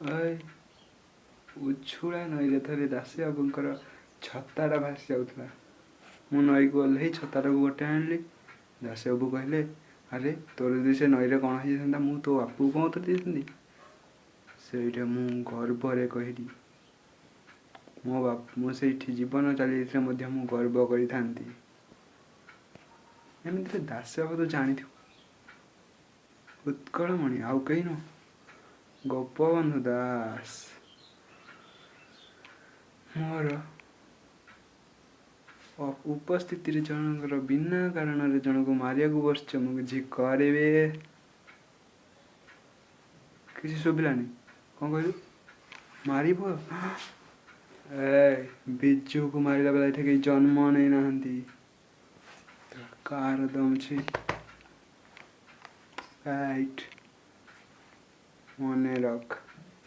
ଓଏ, ଉଛୁଳା ନଈରେ ଥରେ ଦାସବାବୁଙ୍କର ଛତାଟା ଭାସି ଯାଉଥିଲା। ମୁଁ ନଈକୁ ଓହ୍ଲେଇ ଛତାଟାକୁ ଗୋଟେଇ ଆଣିଲି। ଦାସବାବୁ କହିଲେ, ଆରେ ତୋର ଯଦି ସେ ନଈରେ କ'ଣ ହେଇଯାଇଥାନ୍ତା, ମୁଁ ତୋ ବାପକୁ କ'ଣ ଉତ୍ତର ଦେଇଥାନ୍ତି? ସେଇଟା ମୁଁ ଗର୍ବରେ କହିଲି, ମୋ ବାପ ମୁଁ ସେଇଠି ଜୀବନ ଚାଲିଯାଇଥିଲେ ମଧ୍ୟ ମୁଁ ଗର୍ବ କରିଥାନ୍ତି। ଏମିତିରେ ଦାସବାବୁ ତ ଜାଣିଥିବୁ, ଉତ୍କଳମଣି ଆଉ କେହି ନୁହଁ, ଗୋପବନ୍ଧୁ ଦାସ। ମୋର ଉପସ୍ଥିତିରେ ଜଣଙ୍କର ବିନା କାରଣରେ ଜଣକୁ ମାରିବାକୁ ବସିଛ, ମୁଁ କିଛି କରିବି? କିଛି ଶୁଭିଲାନି, କ'ଣ କହିଲୁ? ମାରିବ? ଏ ବିଜୁକୁ ମାରିଲା ବେଳେ ଏଠି କେହି ଜନ୍ମ ନେଇନାହାନ୍ତି। କାହାର ଦମ ଅଛି? ରାଇଟ୍, ମନେ ରଖ।